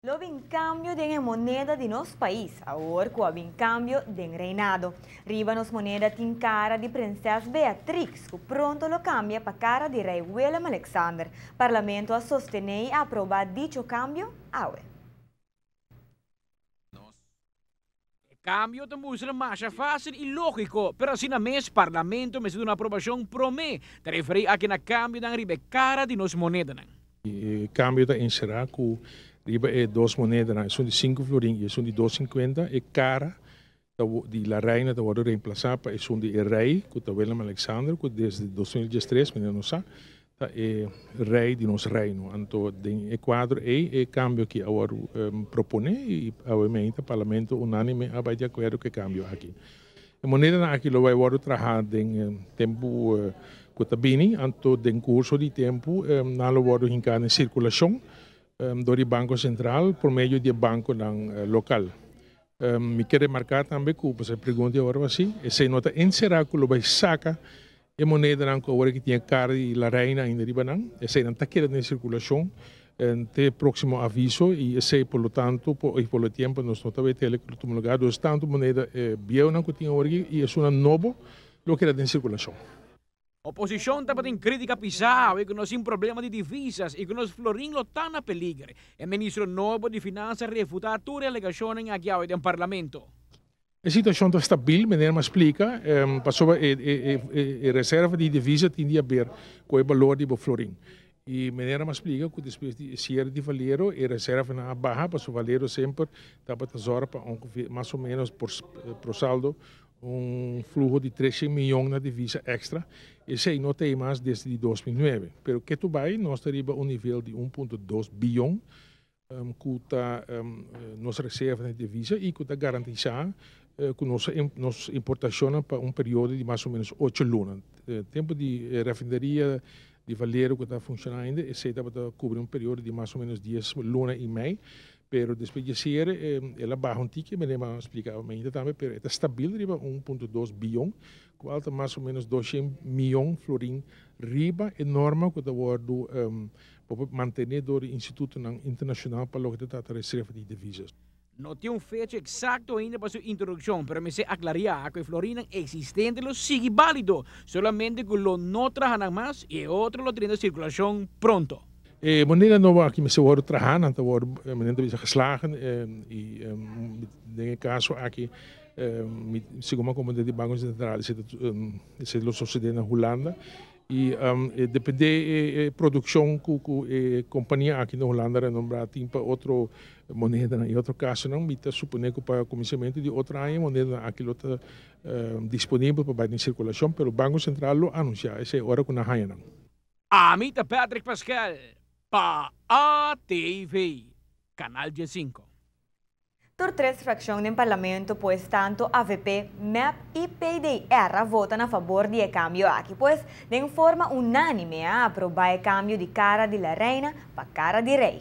Lo bin cambio den e moneda di nos pais, awor cu a bin cambio den reinado. Riba nos moneda tin cara di Prinses Beatrix, cu pronto lo cambia pa cara di Rey Willem Alexander. Parlamento a sostene y aproba dicho cambio awe. E cambio ta mustra masha facil y logico, pero asina mes Parlamento mester duna aprobacion prome. Ta referi aki na cambionan riba e cara di nos monedanan. E cambio ta encera cu riba e dos monedanan, esun di 5 florin y esun di 2,50, e cara di La Reina ta wordo reemplaza pa esun di e Rey, cu ta Willem Alexander, cu desde 2013, manera nos sa, ta e Rey di nos Reino. Anto den e cuadro ey e cambio aki a wordo propone y awe Parlamento unanime a bay di acuerdo cu e cambio aki. E monedanan aki lo bay wordo traha den tempo cu ta bini, anto den curso di tempo nan lo wordo hinca den circulacion door di Banco Central por medio di banconan local. Mi kier remarca tambe cu bo a pregunta awor asina, esey no ta encera cu lo bay saca e monedanan cu awor cu tin cara di La Reina ainda riba nan, esey nan ta keda den circulacion te proximo aviso y esey, por lo tanto, y por lo tempo nos no ta tele cu tuma lugar, dus tanto moneda bieunan cu tin awor y esunnan nobo lo keda den circulacion. Oposicion tabatin critica pisa cu nos tin problema di divisas y cu nos florin lo ta na peliger. E ministro nobo di Finansa a refuta tur alegacion aki awe den Parlamento. E situacion ta stabil, manera mi a splica, pasobra e reserva di divisa tin di haber cu e balor di florin. Y manera mi a splica cu despues di cierre di Valero, e reserva nan a baha, pasobra Valero semper tabata zorg pa ongeveer, mas o menos por saldo, un fluho di 13 miyon na divisa extra. Esey no tin mas desde 2009. Pero cu bay, nos ta riba un nivel di 1.2 biyon cu ta nos reserva di divisa y cu ta garantisa cu nos importacion pa un periodo di mas o menos 8 luna. Tempo di refineria di Valero cu ta funcionando ainda, esey ta cubri un periodo di mas o menos 10 luna y mey, pero despues di cierre el a baha un tiki, mi a splica ainda tambe, pero ta stabil riba 1.2 biyon, cual ta mas o menos 200 miyon florin riba e norma cu ta wordo mantene door instituto internacional pa loke ta reserva di divisas. No tin un fecha exacto ainda pa su introduccion, pero mester aclara cu e florin existente lo sigui valido, solamente cu lo no traha mas y otro lo tin den circulacion pronto. E moneda nobo aki mester wordo traha, ta wordo moneda bisa geslagen y den e caso aki, segun como di Banco Central, esey lo sucede na Hulanda y depende e produccion cu e compania aki na Hulanda renombra tin pa otro moneda y otro casonan, mi ta supone cu pa cuminsamento di otro aña moneda aki lo ta disponibel pa bay den circulacion, pero Banco Central lo anuncia esey ora cu nan haya nan. Ami ta Patrick Pascal, pa ATV, Canal G5. Tur tres fraccion den Parlamento, pues tanto AVP, MEP y PDR a vota na fabor di e cambio aki, pues den forma unanime a aproba e cambio di cara di La Reina pa cara di Rey.